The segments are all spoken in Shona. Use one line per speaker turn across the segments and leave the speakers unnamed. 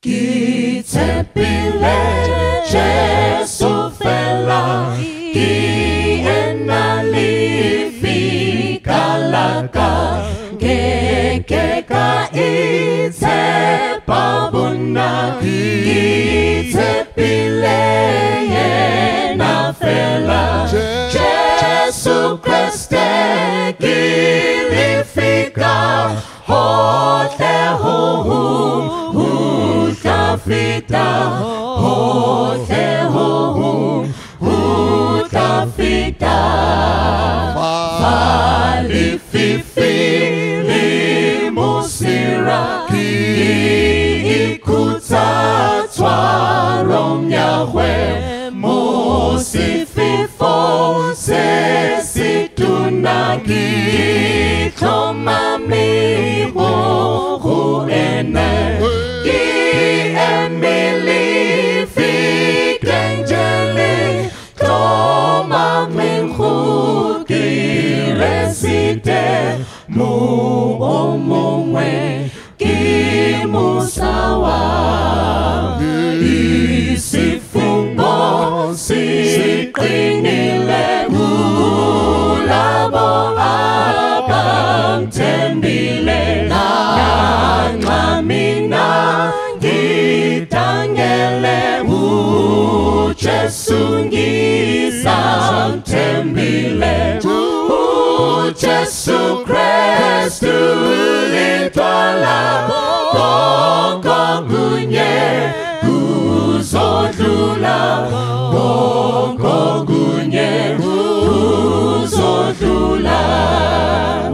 Ke tshepile Jesu fela, ke ena lefika la ka, ke ke ka itshepa bonna, ke tshepile yena fela. Jesu Kreste ke lefika, hohle ho hong ho tla feta, hohle ho hong ho tla feta. Fa lefifi le mosira, ke ikhutsa tshwarong ya gwe, mo sefefong se setona, ke tlhomame go go ene, ke eme lefikeng je le tlhomameng go Keresete, mo o mongwe ke mosa wa isifungo siqinile kulabo abamthembile, nanxa mina ngidangele uJesu ngisamthembile, uJesu Kristu lidwala, konke kunye kuzodlula, konke kunye kuzodlula.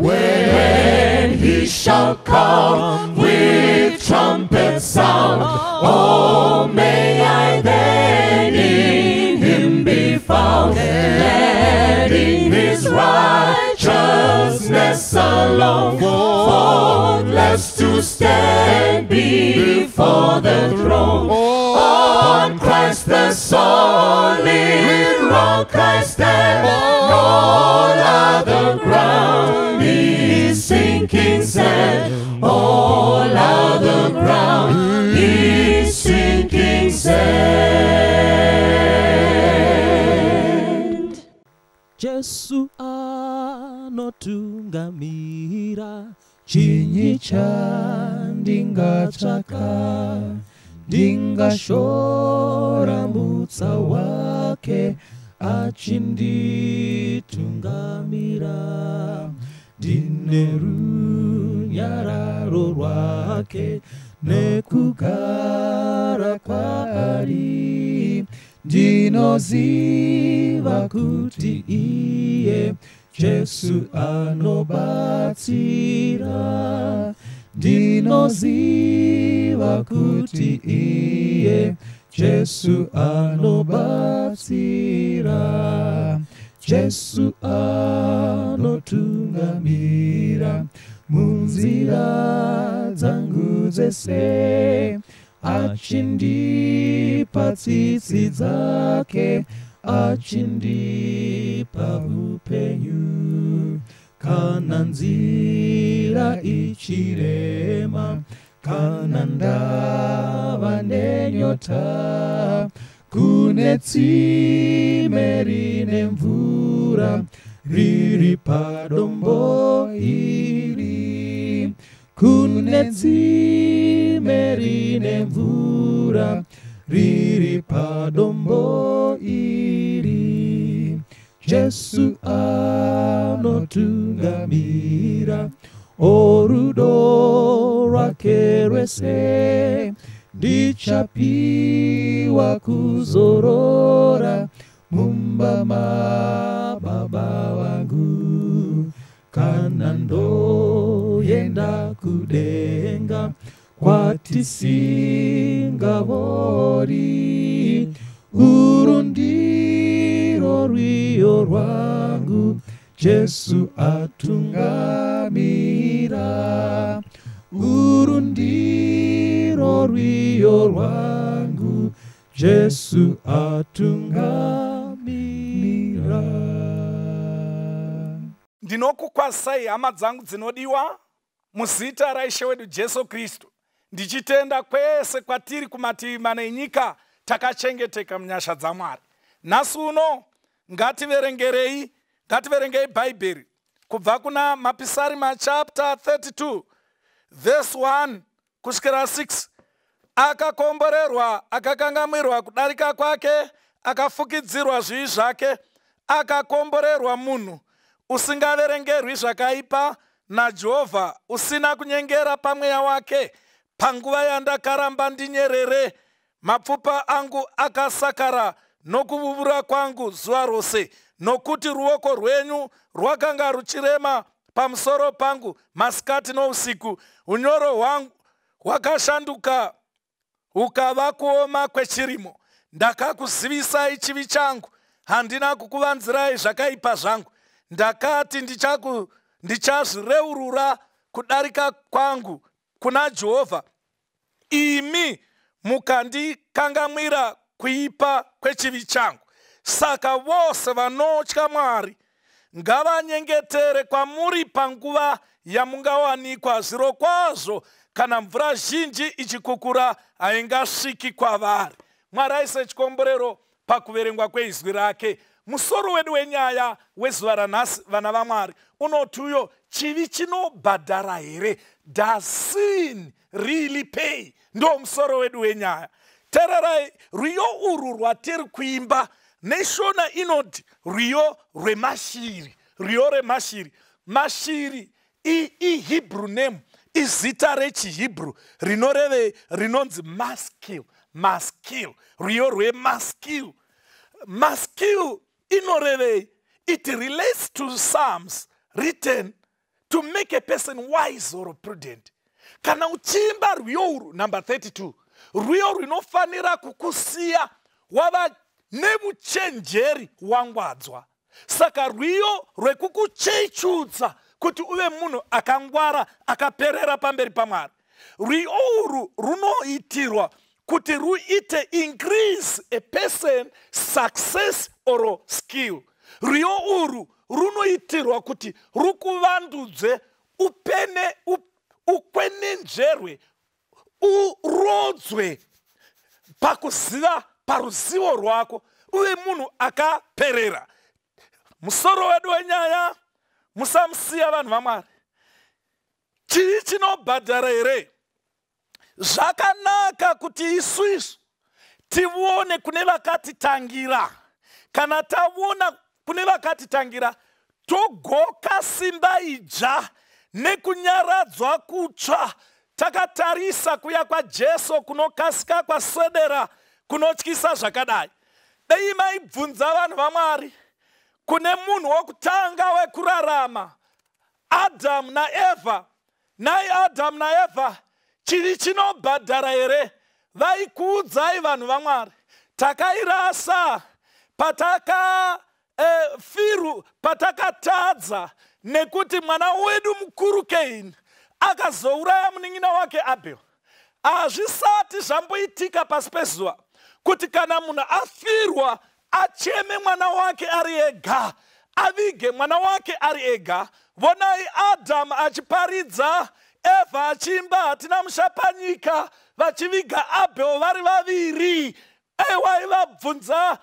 When he shall come with trumpet sound, oh may I then in him be found, led in his righteousness alone, faultless to stand before the throne. On Christ the solid rock I stand, all other ground is sinking sand, all other ground is sinking sand.
Jesu anotungamira, chinyi chandingatsvaka, ndingashora mutsa wake achinditungamira, ndine runyararo rwake nekugara kwaari, ndinoziva kuti iye Jesu anobatsira, ndinoziva kuti iye Jesu anobatsira, Jesu anotungamira munzira dzangu dzese, achindipa tsitsi dzake, achindipa upenyu. Kana nzira ichirema, kana ndava nenyota, kune tsime rine mvura riri padombo iri, kune tsime rine mvura riri padombo iri. Jesu anotungamira, orudo rwake rwese, ndichapiwa kuzorora mumba mababa vangu. Kana ndoenda kudenga kwatisingavori, uru ndiro rwiyo rwangu, Jesu atungamira, uru ndiro rwiyo rwangu, Jesu atungamira.
Ndinokukwazisai hama dzangu dzinodiwa muzita raIshe wedu Jesu Kristu. Ndichitenda kwese kwatiri kumativi mana enyika takachengeteka munyasha dzaMwari. Nhasi uno ngativerengei Bhaibheri kubva kuna Mapisarema chapter 32 verse 1 kusvikira 6. Akakomborerwa, akakangamirwa kudarika kwake, akafukidzirwa zvivi zvake. Akakomborerwa munhu usingaverengerwi zvakaipa naJehovha, usina kunyengera pamweya wake. Panguva yandakaramba ndinyerere, mapfupa angu akasakara nokuvuvura kwangu zuva rose, nokuti ruoko rwenyu rwakanga ruchirema pamusoro pangu masikati nousiku. Unyoro hwangu hwakashanduka hukava kuoma kwechirimo. Ndakakuzivisai chivi changu, handina kukuvanzirai zvakaipa zvangu. Ndakati ndichazvireurura kudarika kwangu kuna Jehovha, imi mukandikangamwira kuipa kwechivi changu. Saka vose vanotya Mwari ngavanyengetere kwamuri panguva yamungawanikwa. Zvirokwazvo kana mvura zhinji ichikukura haingasviki kwavari. Mwari aise chikomborero pakuverengwa kweizwi rake. Musoro wedu wenyaya wezuva ranhasi, vana vaMwari, unoti uyo chivi chinobhadhara here? Does sin really pay? Ndo musoro wedu wenyaya. Tererai rwiyo urwu rwatiri kuimba neshona inoti rwiyo rwemashiri. Rwiyo rwemashiri. Mashiri iHebrew name, izita rechiHebrew rinoreve rinonzi maskil. Maskil, rwiyo rwemaskil. Maskil inorevei? It relates to psalms written to make a person wise or prudent. Kana uchiimba rwiyo urwu number 32, rwiyo runofanira kukusiya wava nemuchenjeri, wangwadzwa. Saka rwiyo rwekukuchechudza kuti uve munhu akangwara, akaperera pamberi paMwari. Rwiyo urwu runoitirwa kuti ruite increase a person success or skill. Rwiyo urwu runoitirwa kuti rukuvandudze, upene ukwenenzverwe, urodzwe pakuziva, paruzivo rwako, uve munhu akaperera. Musoro wedu wenyaya, musamusiya, vanhu vaMwari, chii chinobhadhara here? Zvakanaka kuti isuisu tione kune vakatitangira. Kana taona kune vakatitangira, togoka simba idzva nekunyaradzwa kutsva, takatarisa kuya kwaJesu kunokasika kwaswedera kunotyisa zvakadai. Dei maibvunza, vanhu vaMwari, kune munhu wokutanga wekurarama, Adhamu naEvha, nai Adhamu naEvha, chivi chinobhadhara here? Vaikuudzai, vanhu vaMwari, takairasa pataka firu, patakatadza, nekuti mwana wedu mukuru Kaini akazouraya munin'ina wake Abel. Hazvisati zvamboitika pasi pezuva kuti kana munhu afirwa acheme mwana wake ari ega, avige mwana wake ari ega. Vonai Adhamu achiparidza, Evha achiimba "Hatina musha panyika", vachiviga Abel vari vaviri. Aiwaivabvunza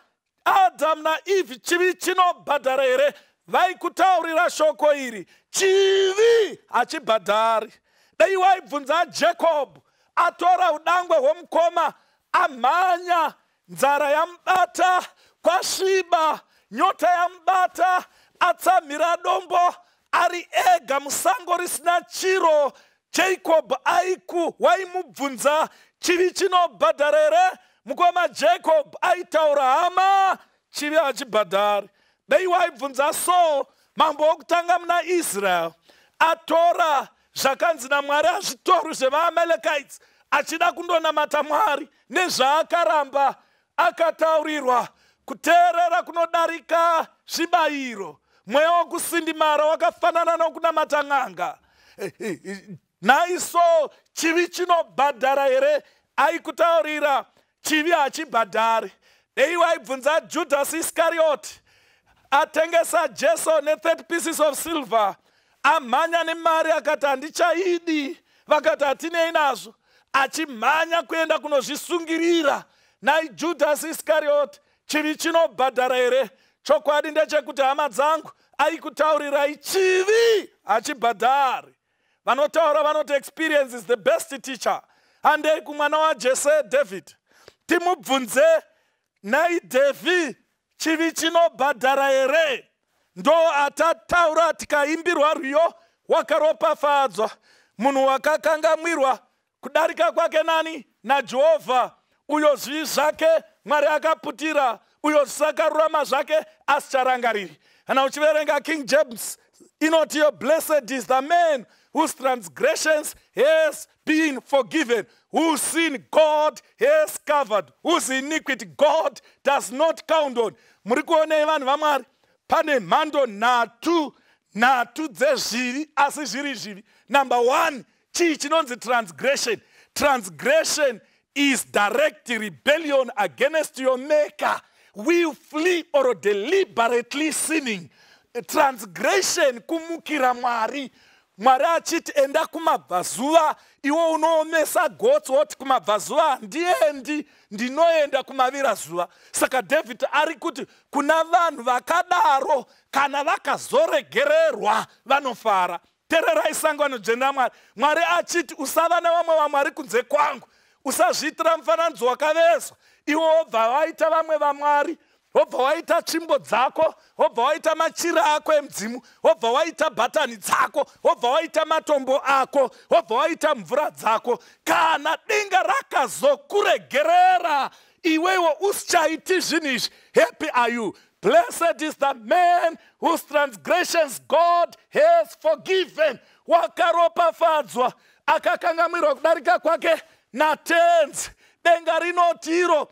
Adhamu naEvhi, chivi chinobhadhara here? Vaikutaurira shoko iri, chivi hachibhadhari. Dai waibvunza Jacob atora udangwe hwomukoma, amhanya, nzara yamubata, kwasviba, nyota yamubata, atsamhira dombo ari ega musango risina chiro, Jacob aiku waimubvunza, chivi chinobhadhara here? Mukoma Jacob aitaura, hama, chivi hachibhadhari. Dai waibvunza Saul, mambo wokutanga muna Israel, atora zvakanzi naMwari hazvitorwi zvevaAmalekites, achida kundonamata Mwari nezvaakaramba, akataurirwa kuteerera kunodarika zvibayiro, mweya wokusindimara wakafanana nokunamata n'anga. Naiso, chivi chinobhadhara here? Aikutaurira, chivi hachibhadhari. Dei waibvunza Judas Iscariot, atengesa Jesu ne30 pieces of silver, amhanya nemari, akati handichaidi, vakati hatinei nazvo. Achimhanya kuenda kunozvisungirira. Nai Judhasi Iskarioti, chivi chinobhadhara here? Chokwadi ndechekuti, hama dzangu, aikutaurirai, chivi hachibhadhari. Vanotaura vanoti experience is the best teacher. Handei kumwana waJese, David, timubvunze: Nai Davy, chivi chinobhadhara here? Ndo atataura tikaimbirwa rwiyo: "Wakaropafadzwa munhu wakakangamwirwa kudarika kwake nani? NaJehovha, uyo zvivi zvake Mwari akaputira, uyo zvisakarurama zvake asicharangariri." Kana uchiverenga King James, inotiyo, "Blessed is the man whose transgressions has been forgiven, whose sin God has covered, whose iniquity God does not count on." Muri kuonei, vanhu vaMwari? Pane mhando nhatu, nhatu dzezvivi, asi zviri zvivi. Number one, chii chinonzi transgression? Transgression is direct rebellion against your Maker, willfully or deliberately sinning. Transgression kumukira Mwari. Mwari achiti enda kumabvazuva, iwe unoomesa gotsi woti kumabvazuva handiendi, ndinoenda kumavirazuva. Saka David ari kuti kuna vanhu vakadaro, kana vakazoregererwa, vanofara. Tererai, sangano dzvene raMwari. Mwari achiti usava nevamwe vamwari kunze kwangu, usazviitira mufananidzo wakavezwa, iwe wobva waita vamwe vamwari, wobva waita tsvimbo dzako, wobva waita machira ako emudzimu, wobva waita bhatani dzako, wobva waita matombo ako, wobva waita mvura dzako. Kana denga rakazokuregerera, iwewo usichaiti zvinhu izvi, happy are you. Blessed is the man whose transgressions God has forgiven. Wakaropafadzwa akakangamirwa kudarika kwake naTenzi. Denga rinotiro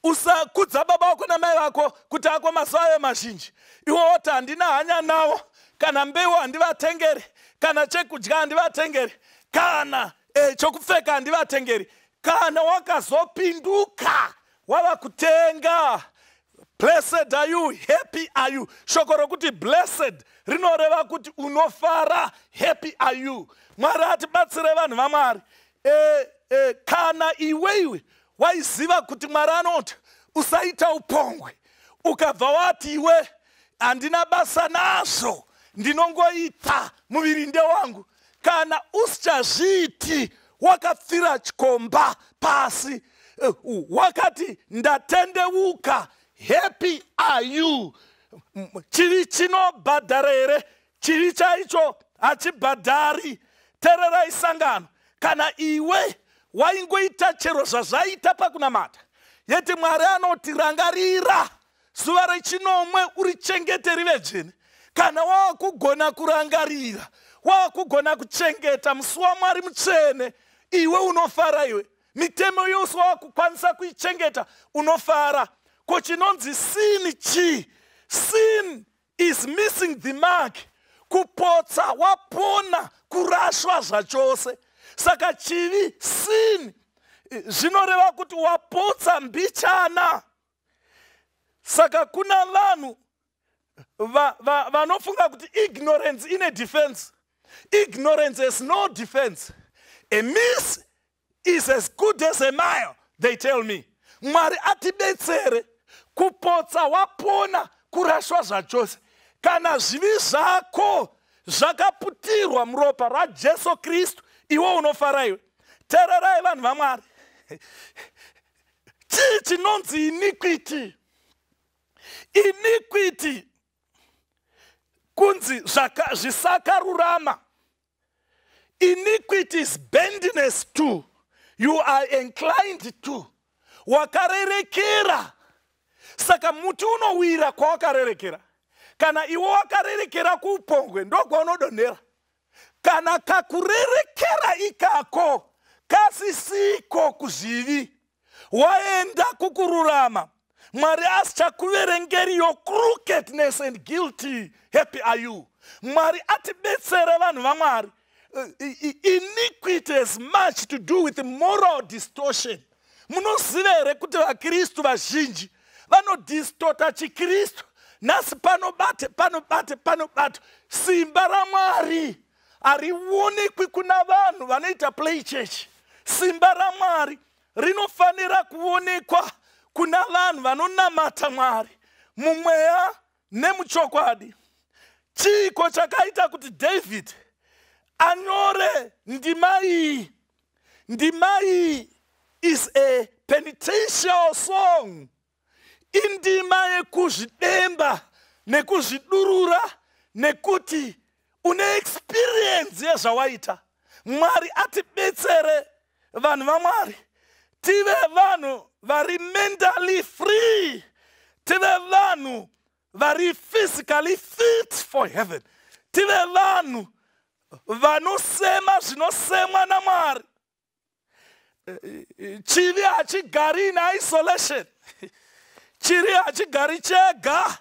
usakudza baba vako namai vako kuti ako mazuva ayo mazhinji. Iwe woti handina hanya nawo, kana mbeu handivatengeri, kana chekudya handivatengeri, kana chokupfeka handivatengeri. Kana wakazopinduka wava kutenga, blessed are you, happy are you. Shoko rokuti blessed rinoreva kuti unofara. Happy are you. Mwari atibatsire, vanhu vaMwari. Kana iweiwe waiziva kuti Mwari anoti usaita upongwe, ukabva wati iwe handina basa nazvo, ndinongoita, muviri ndewangu, kana usichazviiti, wakapfira chikomba pasi, wakati ndatendeuka, happy are you. Chivi chinobhadhara here? Chivi chaicho hachibhadhari. Tererai, sangano. Kana iwe waingoita chero zvazvaita pakunamata, yeti Mwari anotirangarira zuva rechinomwe urichengete rive dzvene, kana waakugona kurangarira, waakugona kuchengeta musi waMwari mutsvene, iwe unofara. Iwe mitemo yose waakukwanisa kuichengeta, unofara. Ko chinonzi sin chii? Sin is missing the mark, kupotsa wapona kurashwa zvachose. Saka chivi, sin, zvinoreva kuti wapotsa mbichana. Saka kuna vanhu vanofunga kuti ignorance ine defense. Ignorance has no defense. A miss is as good as a mile, they tell me. Mwari atibetsere. Kupotsa wapona kurashwa zvachose. Kana zvivi zvako zvakaputirwa muropa raJesu Kristu, iwe unofara iwe. Tererai, vanhu vaMwari. Chii chinonzi iniquity? Iniquity kunzi zvisakarurama. Iniquity is bendiness to, you are inclined to, wakarerekera. Saka muti unowira kwawakarerekera. Kana iwe wakarerekera kuupongwe, ndokwaunodonhera. Kana kakurerekera ikako kasisiko kuzvivi, waenda kukururama, Mwari asichakuverengeri your crookedness and guilty. Happy are you. Mwari atibetsere, vanhu vaMwari. Iniquity has much to do with moral distortion. Munoziva here kuti vakristu vazhinji vanodistota chikristu nhasi? Panobate, panobate, panobata simba raMwari harionekwi kuna vanhu vanoita play church. Simba raMwari rinofanira kuonekwa kuna vanhu vanonamata Mwari mumweya nemuchokwadi. Chiiko chakaita kuti David anyore ndima iyi? Ndima iyi is a penitential song. Indima yekuzvidemba nekuzvidurura, nekuti une experience yezvawaita. Mwari atibetsere, vanhu vaMwari, tive vanhu vari mentally free, tive vanhu vari physically fit for heaven, tive vanhu vanosema zvinosemwa naMwari. Chivi hachigari in isolation. Chivi hachigari chega.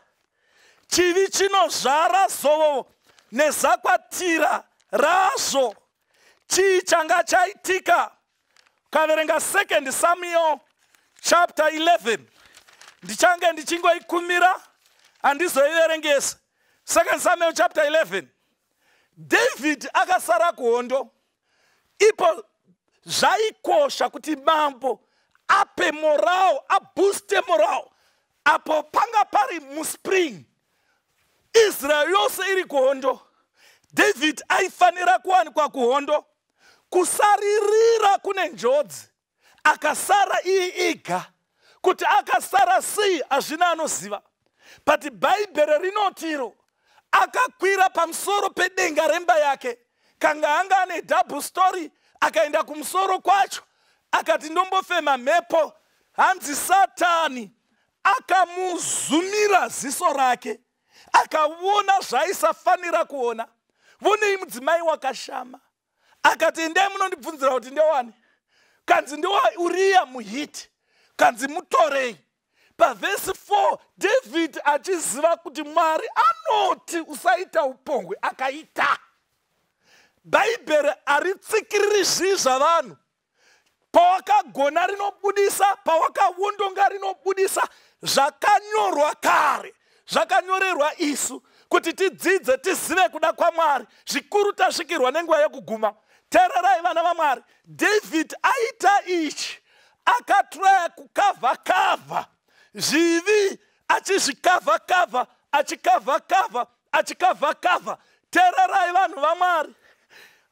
Chivi chinozvara zovo nezakwatira razvo. Chii changa chaitika? Ukaverenga Second Samuel chapter 11, ndichange ndichingoikumira, handizoiverengesa. Second Samuel chapter 11, David akasara kuhondo. Ipo zvaikosha kuti mambo ape morale, abooste morale. Apo panga pari muspring, Israel yose iri kuhondo, David aifanira kuwanikwa kuhondo. Kusaririra kune njodzi. Akasara iye iga. Kuti akasara sei, hazvina anoziva, but Bhaibheri rinotiro akakwira pamusoro pedenga remba yake. Kanga anga ane double story, akaenda kumusoro kwacho, akati, "Ndombofema mhepo." Hanzi Satani akamuzumira ziso rake, akaona zvaisafanira kuona. Vonei mudzimai wakashama. Akati, "Endai munondibvunzira kuti ndewani." Kanzi, "Ndewa Uriya muHiti." Kanzi, "Mutorei." Pavhesi 4, David achiziva kuti Mwari anoti usaita upongwe, akaita. Bhaibheri haritsikiriri zvii zvavanhu. Pawakagona rinobudisa, pawakawondonga rinobudisa. Zvakanyorwa kare, zvakanyorerwa isu kuti tidzidze, tizive kuda kwaMwari, zvikuru tasvikirwa nenguva yekuguma. Teererai, vana vaMwari. David aita ichi, akatraya kucover cover zvivi, achizvicover cover, achicover cover, achicover cover. Teererai, vanhu vaMwari.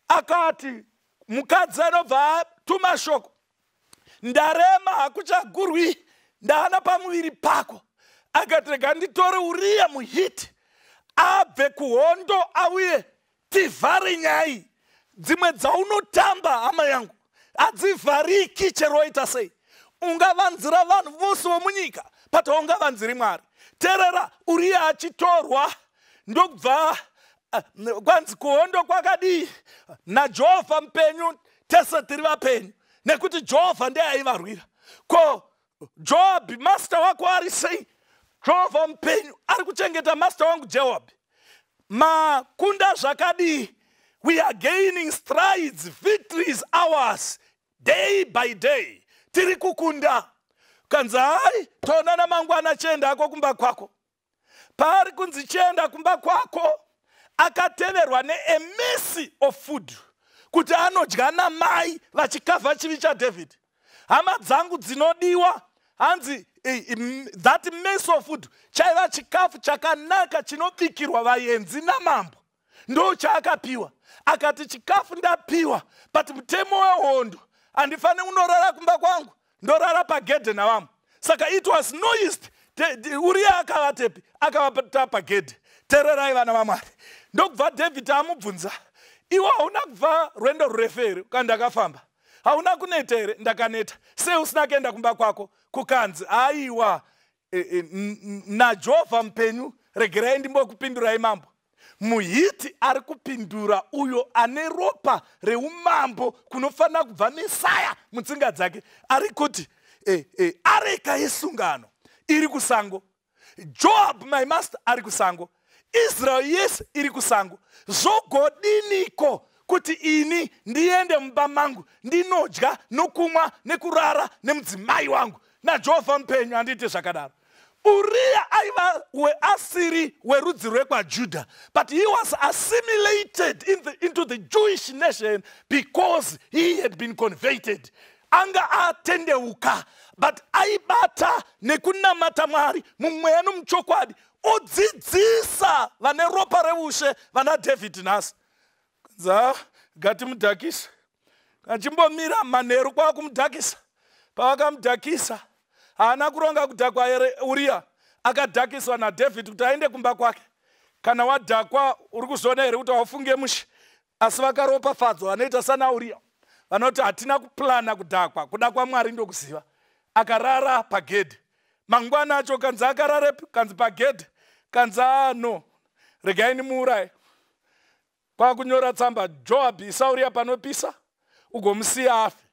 Akati mukadzi anobva atuma shoko, "Ndarema, hakuchagurwi, ndaana pamuviri pako." Akati, "Rega nditore Uriya muHiti abve kuhondo, auye tivhare nyaya." Dzimwe dzaunotamba, hama yangu, hadzivhariki chero waita sei. Ungavanzira vanhu vose vomunyika, but haungavanziri Mwari. Teerera, Uriya achitorwa, ndokubva kwanzi, "Kuhondo kwakadii?" "NaJehovha mupenyu, tese tiri vapenyu," nekuti Jehovha ndiye aivarwira. "Ko Joabhi master wako ari sei?" "Jehovha mupenyu, ari kuchengeta master wangu Joabhi." "Makunda zvakadii?" "We are gaining strides. Victory is ours day by day. Tiri kukunda." Kanzi, "Hai, toonana mangwana, chienda ako kumba kwako." Paari kunzi chienda kumba kwako, akateverwa neamess of food kuti anodya namai, vachicover chivi chaDavid. Hama dzangu dzinodiwa, hanzi that mess of food chaiva chikafu chakanaka chinobikirwa vaenzi namambo, ndo chaakapiwa. Akati, "Chikafu ndapiwa, but mutemo wehondo, handifaniri unorara kumba kwangu, ndorara pagedhe navamwe." Saka it was noised. Uriya akavatepi? Akavata pagedhe. Tererai, vana vaMwari. Ndokubva David amubvunza, "Iwe hauna kubva rwendo rurefu here?" "Kana ndakafamba." "Hauna kuneta here?" "Ndakaneta." "Sei usina kuenda kumba kwako?" Kukanzi, "Aiwa, naJehovha mupenyu, regerai ndimbokupindurai mambo." MuHiti ari kupindura, uyo ane ropa reumambo kunofanira kubva Mesaya mutsinga dzake, ari kuti, "Areka yesungano iri kusango, Joab my master ari kusango, Israel yese iri kusango. Zvogodiniko kuti ini ndiende mumba mangu ndinodya nokumwa nekurara nemudzimai wangu? NaJehovha mupenyu, handiti zvakadaro." Uriya aiva weasiri werudzi rwekwaJudha, but he was assimilated into the Jewish nation because he had been converted. Anga atendeuka, but aibata nekunamata Mwari mumweya nomuchokwadi, odzidzisa vane ropa reushe vana David nhasi. Za ngatimudhakisa. Achimbomira manheru kwakumudhakisa. Pavakamudhakisa, haana kuronga kudhakwa here Uriya. Akadhakiswa naDavid kuti aende kumba kwake. Kana wadhakwa, uri kuzviona here kuti haufunge mushe? Asi vakaropafadzwa vanoita sana Uriya, vanoti hatina kuplana kudhakwa, kuda kwaMwari ndokuziva. Akarara pagedhi. Mangwana acho kanzi akararepi? Kanzi pagedhi. Kanzi ano, regai nimuuraye. Kwakunyora tsamba, "Joabhi, isa Uriya panopisa ugomusiya afe."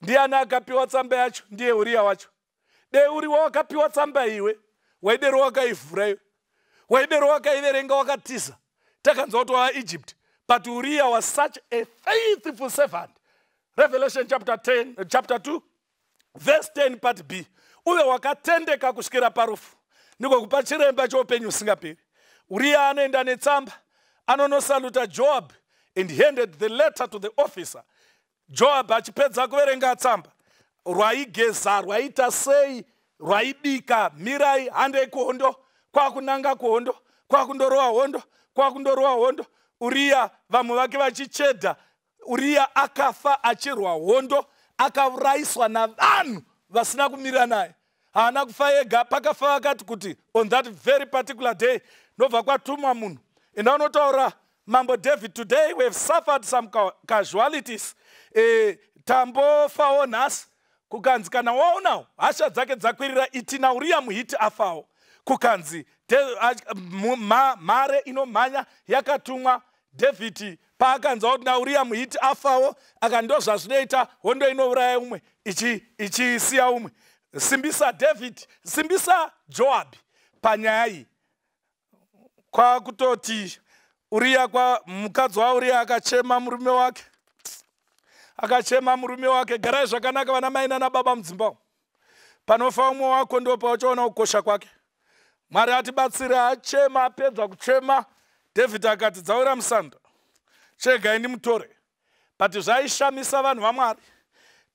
Ndiani akapiwa tsamba yacho? Ndiye Uriya wacho. Dei uriwa wakapiwa tsamba iwe, waidero wakaivhura iwe, waidero wakaiverenga, wakatiza. Takanzwa kuti wava Egypt. But Uriya was such a faithful servant. Revelation chapter 10, chapter 2 verse 10 part B: uve wakatendeka kusvikira parufu, ndiko kupa chiremba choupenyu husingaperi. Uriya anoenda netsamba, anonosaluta Joab and handed the letter to the officer. Joab achipedza kuverenga tsamba, rwaigeza, rwaita sei, rwaibika, mirai, handei kuhondo. Kwakunanga kuhondo, kwakundorova hondo, kwakundorova hondo. Uriya, vamwe vake vachichedha. Uriya akafa achirwa hondo, akaurayiswa navanhu vasina kumira naye. Haana kufa ega, pakafa vakati kuti on that very particular day. Ndobva kwatumwa munhu, enda unotaura Mambo David, "Today we have suffered some casualties, tambofawo nhasi." Kukanzi kana waonawo hasha dzake dzakwirira, iti naUriya muHiti afawo. Kukanzi mhare inomhanya yakatumwa. Dhavhidhi paakanzwa kuti naUriya muHiti afawo, akando zvazvinoita hondo, inouraya umwe ichisiya umwe. Simbisa David, simbisa Joabhi panyaya iyi. Kwakutoti Uriya, kwa mukadzi waUriya akachema murume wake, akachema murume wake. Garai zvakanaka, vana mai nana baba mudzimba umu. Panofa umwe wako ndo pauchaona kukosha kwake. Mwari atibatsire. Achema, apedza kuchema, David akati, "Dzaura musanda, chegai ndimutore." But zvaishamisa vanhu vaMwari,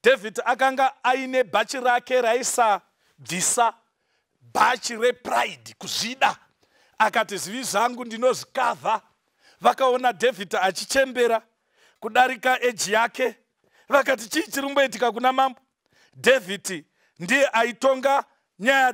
David akanga aine bhachi rake raisabvisa, bhachi repride, kuzvida. Akati, "Zvivi zvangu ndinozvikavha." Vakaona David achichembera kudarika eji yake, vakati, "Chii chiri kumboitika kuna Mambo David?" Ndiye aitonga nyaya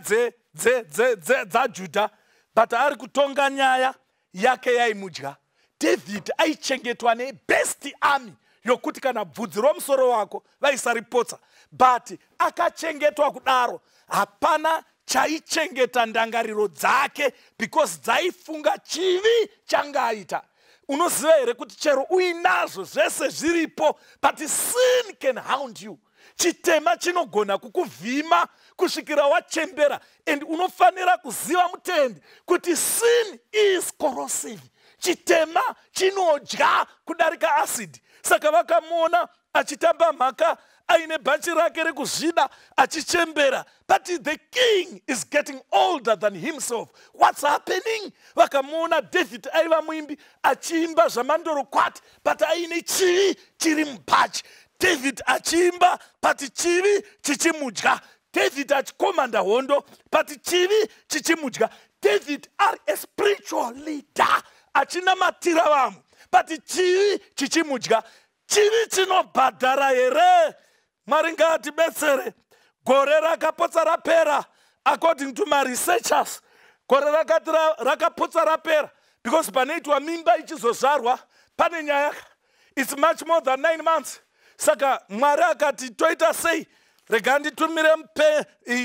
dzaJudha, but ari kutonga nyaya yake yaimudya. David aichengetwa nebest army yokuti kana bvudzi romusoro wako vaisaripotsa, but akachengetwa kudaro, hapana chaichengeta ndangariro dzake because dzaifunga chivi changa aita. Unoziva here kuti chero uinazvo zvese zviripo, but sin can hound you? Chitema chinogona kukuvhima kusvikira wachembera. And unofanira kuziva, mutendi, kuti sin is corrosive. Chitema chinodya kudarika acid. Saka vakamuona achitamba mhaka aine bhachi rake rekuzvida, achichembera, but the king is getting older than himself. What's happening? Vakamuona David aiva muimbi, achiimba zvamandorokwati, but aine chivi chiri mubhachi. David achiimba, but chivi chichimudya. David achikomanda hondo, but chivi chichimudya. David ari a spiritual leader, achinamatira vamwe, but chivi chichimudya. Chivi chinobhadhara here? Mwari ngaatibetsere. Gore rakapotsa rapera, according to maresearchers, gore rakati rakapotsa rapera, because panoitwa mimba ichizozvarwa pane nyaya. It's much more than 9 months. Saka Mwari akati, "Toita sei? Rega nditumire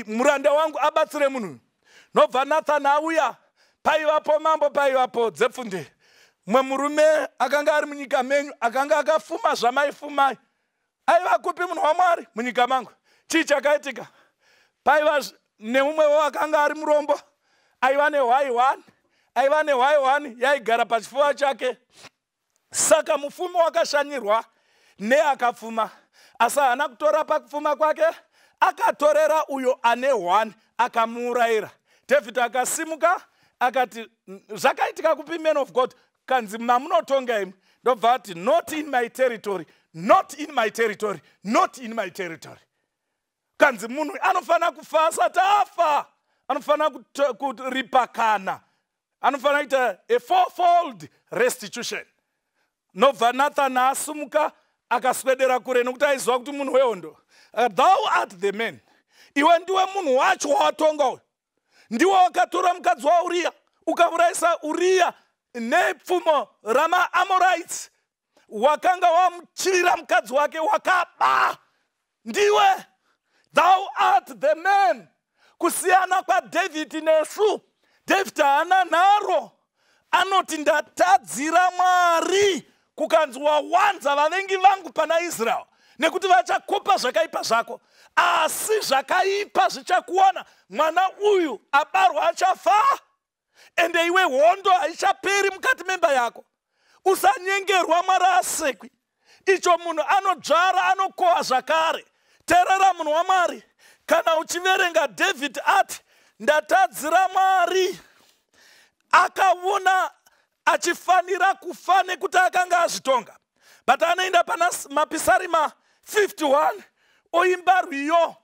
muranda wangu abatsire munhu." Nobva Nathan auya. Paivapo mambo, paivapo dzepfunde. Mumwe murume akanga ari munyika menyu, akanga akafuma zvamaifumai. Aiva kupi, munhu waMwari? Munyika mangu. Chii chakaitika? Paiva neumwewo akanga ari murombo, aiva nehwai 1, aiva nehwai 1 yaigara pachifuva chake. Saka mufumi wakashanyirwa neakapfuma, asi haana kutora pakupfuma kwake, akatorera uyo ane 1, akamuurayira. David akasimuka akati, "Zvakaitika kupi, man of God?" Kanzi, "Mamunotonga imi." Ndobva ati, "Not in my territory, not in my territory, not in my territory." Kanzi munhu anofanira kufa asati afa, anofanira kuripa, kana anofanira kuita a fourfold restitution. Nobva Nathan asumuka, akaswedera kure, nokuti aiziva kuti munhu wehondo. "Thou art the man. Iwe ndiwe munhu wacho wawatonga uyu. Ndiwe wakatora mukadzi waUriya, ukaurayisa Uriya nepfumo ramaAmorites. Wakanga wamuchirira mukadzi wake, wakaba. Ndiwe, thou art the man." Kusiyana kwaDhavhidi nesu, Dhavhidhi haana nharo. Anoti, "Ndatadzira Mwari." Kukanzi, "Wawanza vavengi vangu pana Israeri, nekuti vachakupa zvakaipa zvako, asi zvakaipa zvichakuwana. Mwana uyu abarwa achafa, ende iwe hondo haichaperi mukati memba yako." Usanyengerwa, Mwari asekwi. Icho munhu anodzvara anokohwa zvakare. Teerera, munhu waMwari, kana uchiverenga, David ati, "Ndatadzira Mwari." Akaona achifanira kufa nekuti akanga azvitonga, but anoenda pana Mapisarima 51, oimba rwiyo,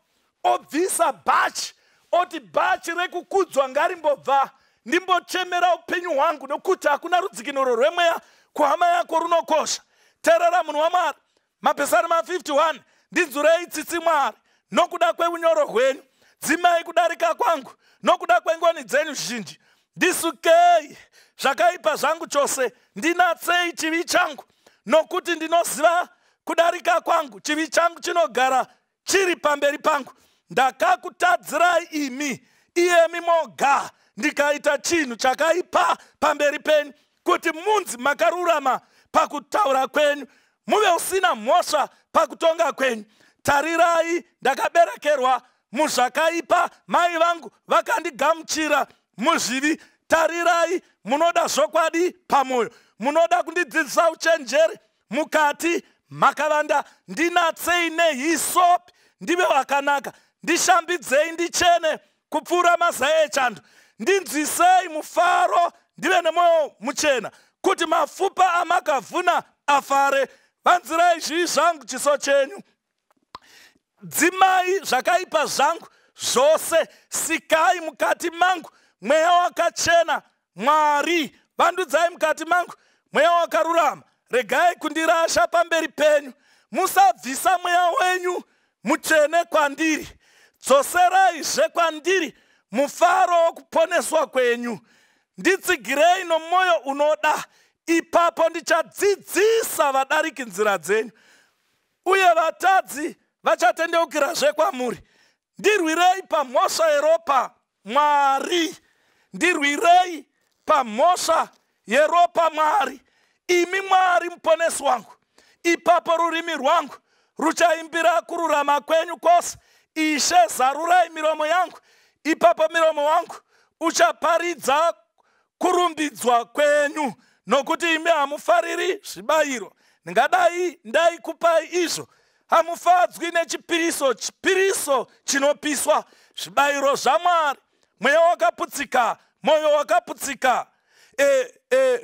obvisa bhachi, oti, "Bhachi rekukudzwa ngarimbobva, ndimbochemera upenyu hwangu, nokuti hakuna rudzikinuro rwemweya kuhama yako runokosha." Teerera, munhu waMwari, Mapisarima 51: "Ndinzwirei tsitsi, Mwari, nokuda kweunyoro hwenyu. Dzimai kudarika kwangu nokuda kwengoni dzenyu zhinji. Ndisukei zvakaipa zvangu chose, ndinatsei chivi changu. Nokuti ndinoziva kudarika kwangu, chivi changu chinogara chiri pamberi pangu. Ndakakutadzirai imi, iyemi moga, ndikaita chinhu chakaipa pamberi penyu, kuti munzi makarurama pakutaura kwenyu, muve usina mhosva pakutonga kwenyu. Tarirai, ndakaberekerwa muzvakaipa, mai vangu vakandigamuchira muzvivi. Tarirai, munoda zvokwadi pamwoyo, munoda kundidzidzisa uchenjeri. Mukati makavanda ndinatsei nehisopi, ndive wakanaka. Ndishambidzei, ndichene kupfuura mazai echando. Ndinzwisei mufaro, ndive nemwoyo muchena, kuti mafupa amakavhuna afare. Vanzirai zvivi zvangu chiso chenyu, dzimai zvakaipa zvangu zvose. Sikai mukati mangu mweya wakachena, Mwari, vandudzai mukati mangu mweya wakarurama. Regai kundirasha pamberi penyu, musabvisa mweya wenyu mutsvene kwandiri. Dzoseraizve kwandiri mufaro wokuponeswa kwenyu, nditsigirei nomwoyo unoda. Ipapo ndichadzidzisa vadariki nzira dzenyu, uye vatadzi vachatendeukirazve kwamuri. Ndirwirei pamhosva yeropa, Mwari, ndirwirei pamhosva yeropa, Mwari, imi Mwari muponesi wangu. Ipapo rurimi rwangu ruchaimbira kururama kwenyu kwose. Ishe, zarurai miromo yangu, ipapo miromo wangu uchaparidza kurumbidzwa kwenyu. Nokuti imi hamufariri zvibayiro, ndingadai ndaikupai izvo. Hamufadzwi nechipiriso, chipiriso chinopiswa. Zvibayiro zvaMwari mweya wakaputsika, mwoyo wakaputsika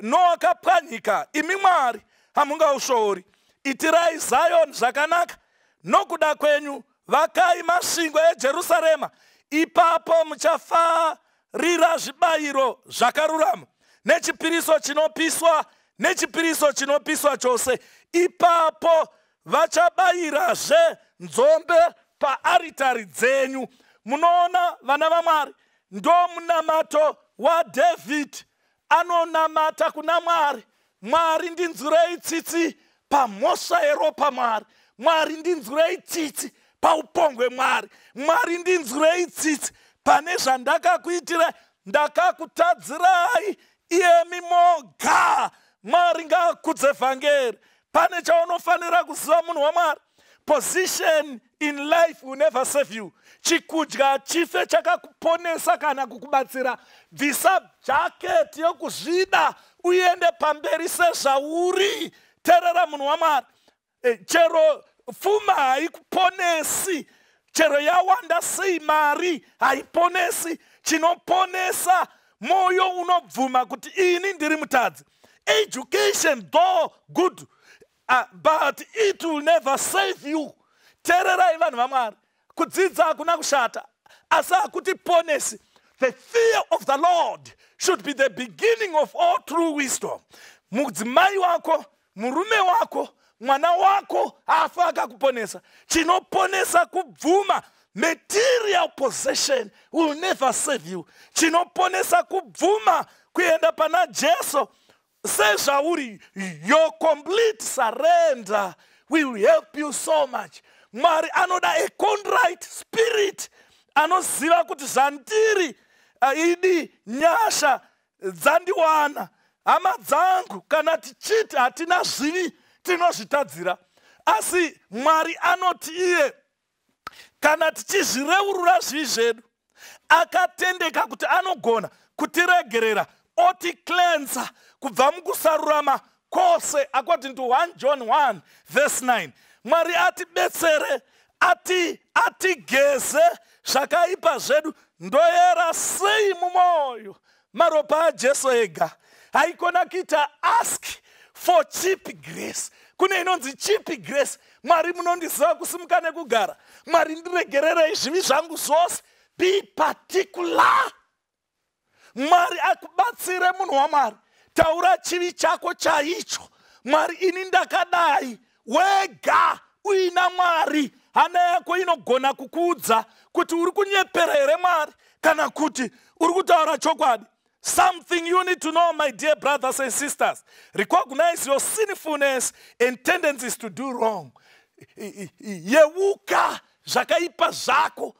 nowakapwanyika, imi Mwari hamungaushoori. Itirai Zayoni zvakanaka nokuda kwenyu, vakai masvingo eJerusarema. Ipapo muchafarira zvibayiro zvakarurama, nechipiriso chinopiswa, nechipiriso chinopiswa chose. Ipapo vachabayirazve nzombe paaritari dzenyu." Munoona, vana vaMwari, ndo munamato waDhavhidhi. Anonamata kuna Mwari: "Mwari, ndinzwirei tsitsi pamhosva yeropa. Mwari, Mwari, ndinzwirei tsitsi paupongwe. Mwari, Mwari, ndinzwirei tsitsi pane zvandakakuitirai. Ndakakutadzirai iyemi moga." Mwari ngaakudze vhangeri. Pane chaunofanira kuziva, munhu waMwari: position in life will never save you. Chikudya chife chakakuponesa kana kukubatsira. Bvisa jaketi yokuzvida, uende pamberi sezvauri. Teerera, munhu waMwari, chero pfuma haikuponesi. Chero yawanda sei mari, haiponesi. Chinoponesa mwoyo unobvuma kuti ini ndiri mutadzi. Education, though good, but it will never save you. Teererai, vanhu vaMwari, kudzidza hakuna kushata, asi hakutiponesi. The fear of the Lord should be the beginning of all true wisdom. Mudzimai wako, murume wako, mwana wako haafa akakuponesa. Chinoponesa kubvuma. Material possession will never save you. Chinoponesa kubvuma kuenda pana Jesu sezvauri. Your complete surrender will help you so much. Mwari anoda a contrite spirit, anoziva kuti zvandiri idi nyasha dzandiwana. Hama dzangu, kana tichiti hatina zvivi, tinozvitadzira. Asi Mwari anoti iye kana tichizvireurura zvivi zvedu, akatendeka kuti anogona kutiregerera, oticleansa kubva mukusarurama kwose, according to 1 John 1 verse 9. Mwari atibetsere, atigeze zvakaipa zvedu. Ndoyera sei mumwoyo? Maropa aJesu ega. Haikona kuita ask for cheap grace. Kune inonzi cheap grace. Mwari, munondiziva kusimuka nekugara. Mwari, ndiregererei zvivi zvangu zvose. Be particular. Mwari akubatsire, munhu waMwari. Taura chivi chako chaicho. Mwari, ini ndakadai. Wega uina Mwari, hana yako inogona kukuudza kuti uri kunyepera here Mwari kana kuti uri kutaura chokwadi. Something you need to know, my dear brothers and sisters: recognize your sinfulness and tendencies to do wrong. Yeuka zvakaipa zvako,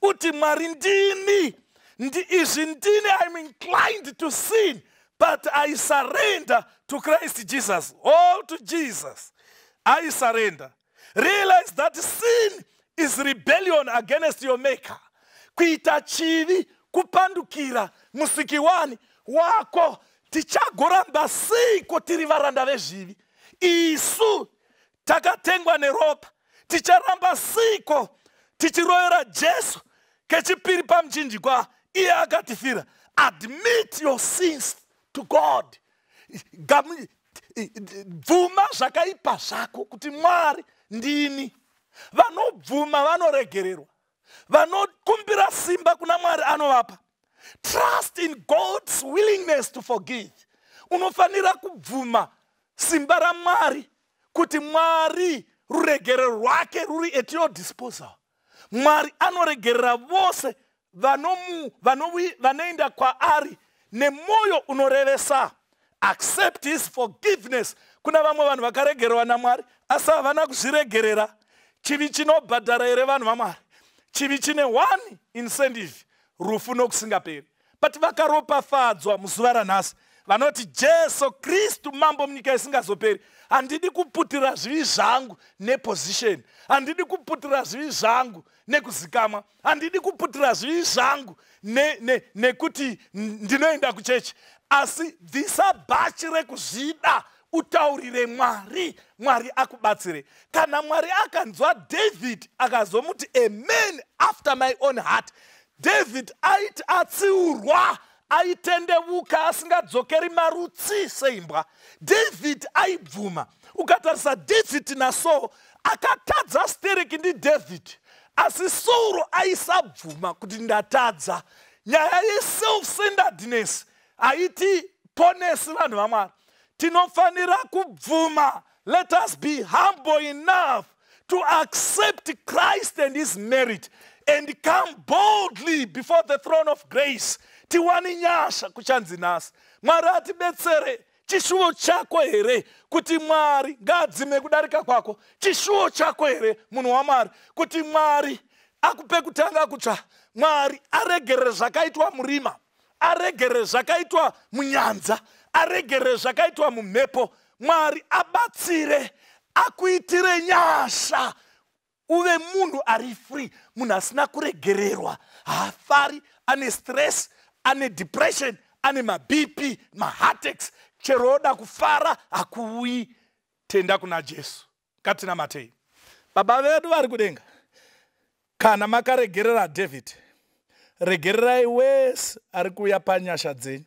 uti, "Mwari, ndini izvi, ndini. I'm inclined to sin, but I surrender to Christ Jesus. All to Jesus I surrender." Realize that sin is rebellion against your Maker. Kuita chivi kupandukira Musiki wani wako. Tichagoramba seiko tiri varanda vezvivi, isu takatengwa neropa? Ticharamba seiko tichirovera Jesu kechipiri pamuchinjikwa, iye akatifira? Admit your sins to God. Bvuma zvakaipa zvako kuti, "Mwari, ndini." Vanobvuma vanoregererwa. Vanokumbira simba kuna Mwari, anovapa. Trust in God's willingness to forgive. Unofanira kubvuma simba raMwari, kuti Mwari ruregerero rwake ruri at your disposal. Mwari anoregerera vose vanoenda kwaari nemwoyo unorevesa. Accept his forgiveness. Kuna vamwe vanhu vakaregererwa naMwari, asi havana kuzviregerera. Chivi chinobhadhara here, vanhu vaMwari? Chivi chine one incentive, rufu nokusingaperi. But vakaropafadzwa muzuva ranhasi vanoti, "Jesu Kristu mambo munyika isingazoperi. Handidi kuputira zvivi zvangu neposition, handidi kuputira zvivi zvangu nekuzikamwa, handidi kuputira zvivi zvangu nekuti ndinoenda kuchechi." Asi bvisa bhachi rekuzvida, utaurire Mwari, Mwari akubatsire. Kana Mwari akanzwa David, akazomuti a man after my own heart, David aiti atsiurwa aitendevuka, asingadzokeri marutsi seimbwa. David aibvuma. Ukatarisa David naSaul, akatadza stereki ndiDavid, asi Sauro aisabvuma kuti ndatadza. Nyaya yeself-centeredness haiti ponesi, vanhu vaMwari. Tinofanira kubvuma. Let us be humble enough to accept Christ and his merit and come boldly before the throne of grace, tiwane nyasha kuchanzi nhasi. Mwari atibetsere. Chishuwo chako here kuti Mwari ngaadzime kudarika kwako? Chishuwo chako here, munhu waMwari, kuti Mwari akupe kutanga kutsva, Mwari aregerere zvakaitwa murima, aregerere zvakaitwa munyanza, aregerere zvakaitwa mumhepo? Mwari abatsire, akuitire nyasha, uve munhu ari free. Munhu asina kuregererwa haafari, ane stress, ane depression, ane maBP, maheartaches. Chero oda kufara, hakuuyi. Tenda kuna Jesu. Ngatinamatei. Baba vedu vari kudenga, kana makaregerera David, Regererai wese ari kuuya panyasha dzenyu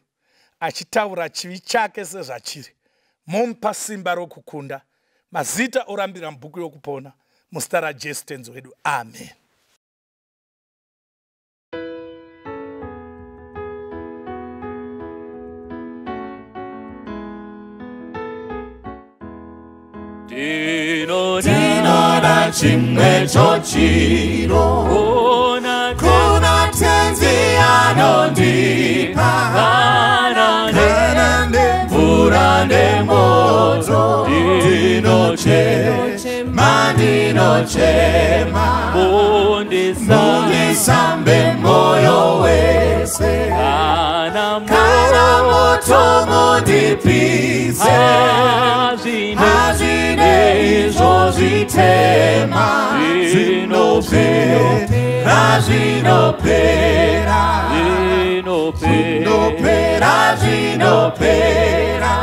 achitaura chivi chake sezvachiri, momupa simba rokukunda. Mazita orambira mubhuku yokupona, muzita raJesu tenzi wedu, amen.
Tinoda chimwe chiro kuna tenzi anondipa, kana nemvura nemoto. Ndinochema, ndinochema, mundisambe moyo wese, kana moto mundipise. Hazvine izvo zvitema, zvinopera, zvinopera, zvinopera, zvinopera.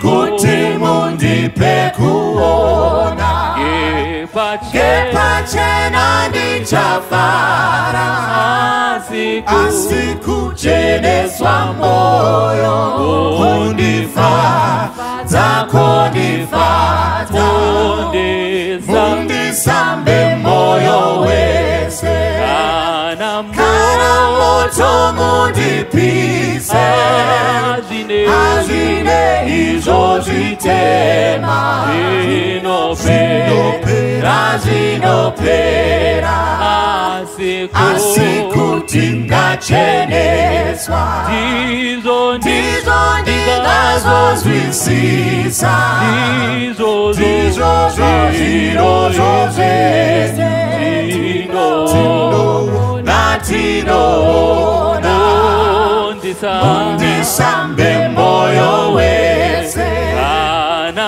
Kuti mundipe kuona ngepachena ndichafara, asi kucheneswa moyo kundifadza, kundifadza. Mundisambe moyo wese, kana moto mundipise. Hazvine izvo zvitema, zvinopera, zvinopera, asi kuti ngacheneswa ndizvo ndingazozwisisa, ndizvozvo zvirozvo zvese tinoona, tinoona. Mundisambe moyo wese, kana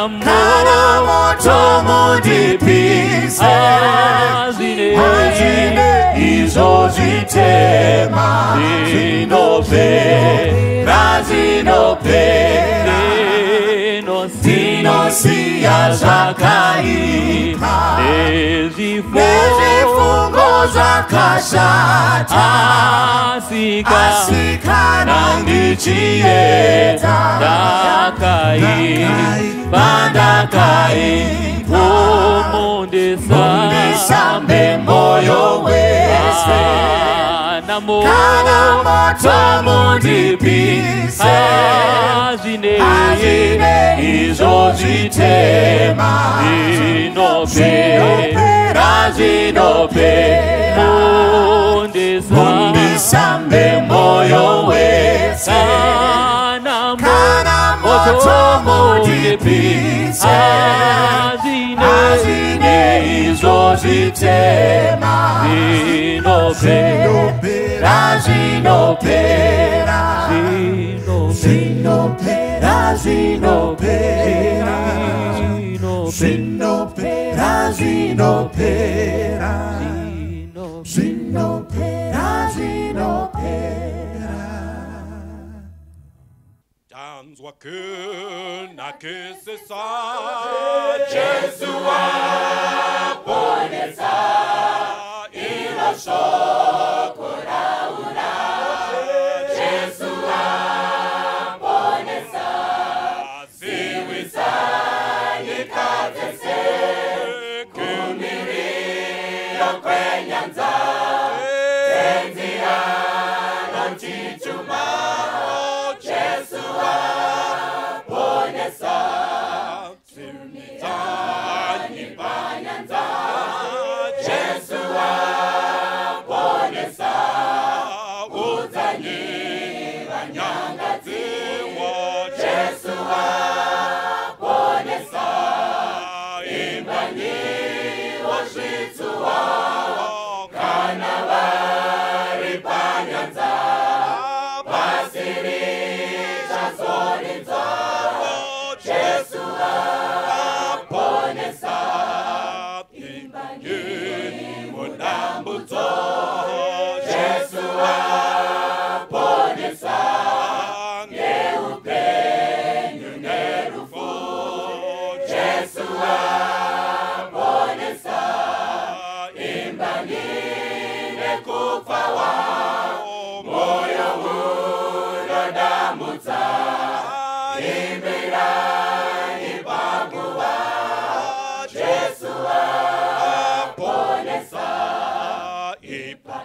moto mundipise. Hazvine izvo zvitema, zvinopera, zvinopera. Ndinosiya zvakaipa nezvifungo zvakashata, asi kana ndichiedza ndakaipa, ndakaipa. Mundisambe moyo wese, kana moto mundipise. Hazvine izvo zvitema, zvinopera, zvinopera. Mundisambe moyo wese, kana moto mundipise. Hazvine izvo zvitema, zvinopera, zvinopera, zvinopera, zvinopera, zvinopera, zvinopera, zvinopera, zvinopera.
Tanzwa kunakisisa Jesu aponesa, iro shoko raura. Jesu aponesa, ziwisa nyika dzese, kumiriro kwenyanza. Tenzi anotichuma, Jesu aponesa, tumidzani panyanza. Jesu aponesa, udzanyi vanyangadziwa. Jesu aponesa, imbanyi wozvitsuwa, kana vari panyanza. Pasi richazoridzwa, Jesu aponesa, imbanyi mudambudzo. Jesu aponesa, ngeupenyu nerufu. Jesu aponesa, imbanyi nekupfawa. Ipa